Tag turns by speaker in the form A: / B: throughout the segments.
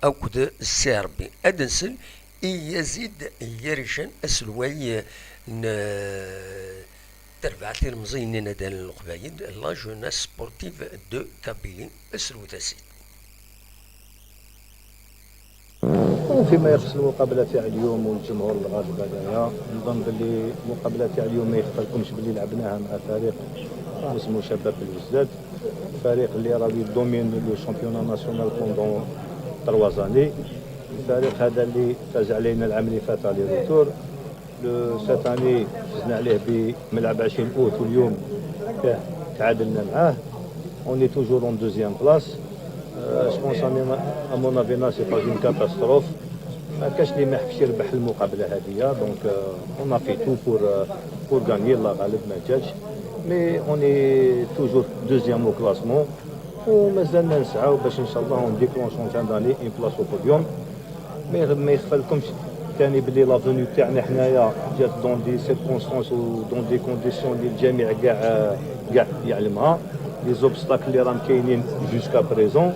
A: أكد CRB. أدنسل يزيد يريشان أسلواي تربعت المزينين هذا القبايل la Jeunesse sportive de Kabylie اسلو تاسيد.
B: وفيما يخص المقابلة تاع اليوم والجمهور الغاضب هذايا، نظن باللي المقابلة تاع اليوم ما يخفالكمش باللي لعبناها مع فريق اسمه شباب بلوزداد، فريق اللي راه domine le championnat national pendant 3 années. الفريق هذا اللي فاز علينا العام اللي فات aller-retour، le cette année فزنا عليه بملعب 20 اوت، واليوم تعادلنا معاه. on est toujours en deuxième place. je pense à mon avis c'est pas une catastrophe. ما كاش اللي ما يحبش يربح المقابلة هذه، donc on a fait tout pour gagner. الله غالب ما جاتش، mais on est toujours deuxième au classement ومازلنا نسعاو باش ان شاء الله on décroche en fin d'année une place au podium. mais ما يخفالكمش ثاني بلي la venue تاعنا حنايا جات dans des circonstances و dans des conditions اللي الجميع كاع يعلمها، les obstacles اللي راهم كاينين jusqu'à présent،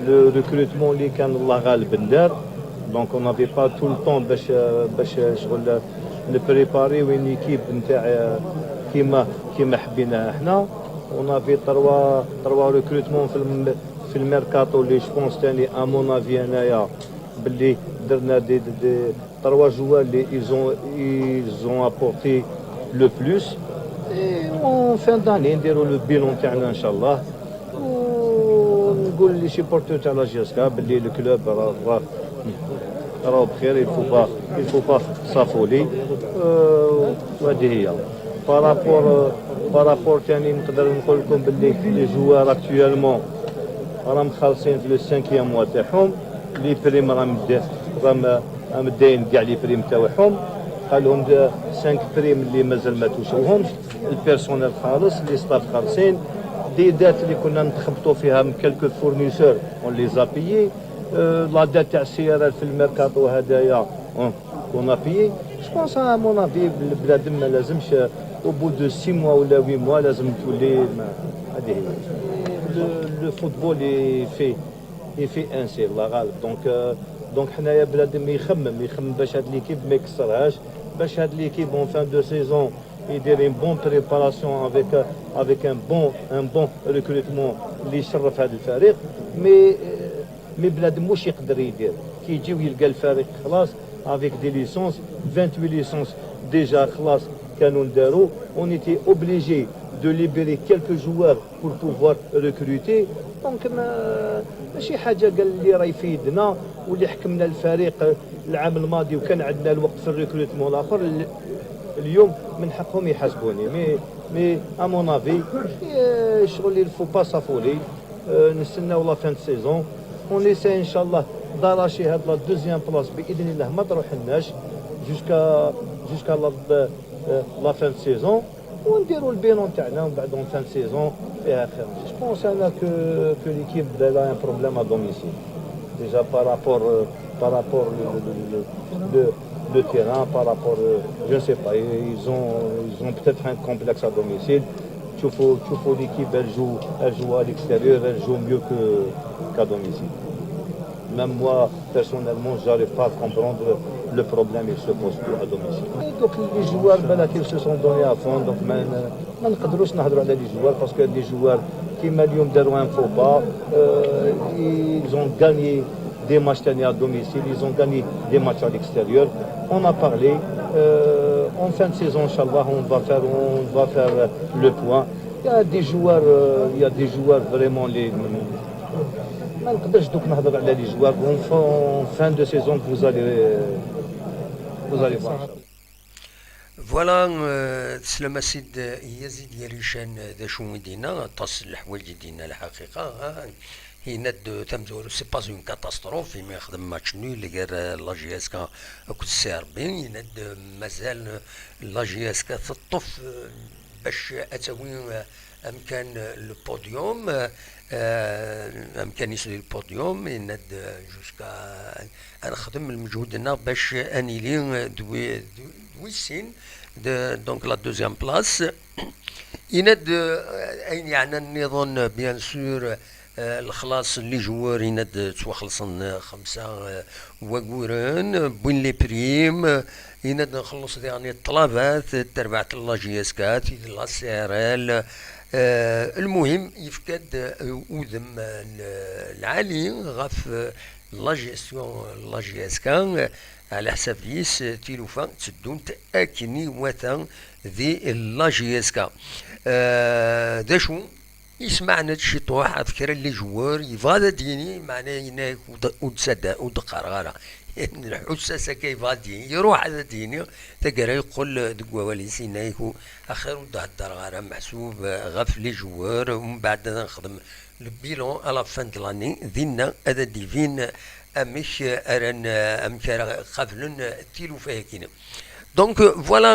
B: le recrutement اللي كان الله غالب ندار، donc on n'avait pas tout le temps باش شغل نبريباريو une équipe نتاع كيما حبينا حنا. on avait trois recrutements في الميركاتو اللي je pense ثاني à mon avis انايا باللي درنا des trois joueurs اللي ils ont apporté le plus. et en fin d'année نديرو le bilan تاعنا ان شاء الله، ونقول les supporters تاع la JSK باللي le club راه بخير، il faut pas s'affoler. وهذه هي par rapport. ثاني نقدر نقول لكم باللي les joueurs actuellement راهم خالصين في le cinquième mois تاعهم، les primes راهم داين كاع les primes تاعهم، قال 5 primes اللي مازال ما توشوهمش. ال personnel خالص، les staffs خالصين، des dettes اللي كنا نتخبطوا فيها من quelques fournisseurs on les a payées، la dette تاع CRL في الميركاتو هدايا on a payé. je pense à mon avis البلاد ما لازمش au bout de 6 mois ولا 8 mois لازم تولي. هذه هي، le football est fait ainsi، الله غالب. donc حنايا بلادم يخمم باش هاد l'équipe ما يكسرهاش، باش هاد l'équipe en fin de saison يدير une bonne préparation avec un bon recrutement اللي يشرف هذا الفريق. mais بنادم واش يقدر يدير كي يجي ويلقى الفريق خلاص avec des licences، 28 licences déjà خلاص كانوا ندارو، on était obligé de libérer quelques joueurs pour pouvoir recruter. donc ما ماشي حاجة قال اللي راه يفيدنا واللي حكمنا الفريق العام الماضي وكان عندنا الوقت في ال recrutement الاخر. اليوم من حقهم يحاسبوني، mais à mon avis شغل il faut pas s'affoler. نستناو la fin de saison، on essaie ان شاء الله d'arracher هاد la deuxième place باذن الله، ما تروحلناش jusqu'à la fin de saison، ونديروا ال bilan تاعنا ومن بعد en fin de saison فيها خير. je pense انا que l'équipe a un problème à domicile déjà par rapport le terrain, par rapport, je ne sais pas, ils ont peut-être un complexe à domicile. تشوفوا l'équipe, elle joue à l'extérieur, elle joue mieux qu'à domicile. Même moi, personnellement, j'arrive pas à comprendre le problème, il se pose à domicile. Et donc les joueurs, ben, ils se sont donnés à fond, donc ما نقدروش نهضروا على les joueurs parce que les joueurs كيما اليوم داروا un faux pas, ils ont gagné des matchs تاني à domicile, ils ont gagné des matchs à l'extérieur. On a parlé. En fin de saison, إن شاء الله, on va faire le point. Il y a des joueurs vraiment les. ما نقدرش دوك نهضر على les joueurs. En fin de saison, vous allez voir.
A: voilà، تسلم سيد يزيد يريشان. ذا شو دينا طاس الحوايج دينا الحقيقة هنا تمزور c'est pas une catastrophe ما يخدم match nul غير la JSK اكو CRB. يند مازال la JSK تطف باش اتوي امكان البوديوم، امكان يسوي البوديوم. يند jusqu'à نخدم المجهود لنا باش انيلي دوي دويسين، donc la deuxième place. يند اين يعني النظام bien sûr. الخلاص les joueurs يناد تواخلصن 5 وقورن بوين les primes يناد نخلص يعني الطلبات تربعت la JSK la CRL. المهم يفقد وذم العالي غف la gestion la JSK. على حساب ليس تيلوفا تدونت اكني وثا ذي la JSK. داشو يسمعنا شي طوح فكرة les joueurs يبغى ديني معناه يناك ودسد ودقرغرة الحساسة كيف غادي يروح على ديني تقرا يقول دك سينايكو اخر ودهدر غارة محسوب غف les joueurs. ومن بعد نخدم le bilan à la fin de l'année دينا هذا ديفين امش اران امك قافلن تيلو فيها كينا. donc voilà.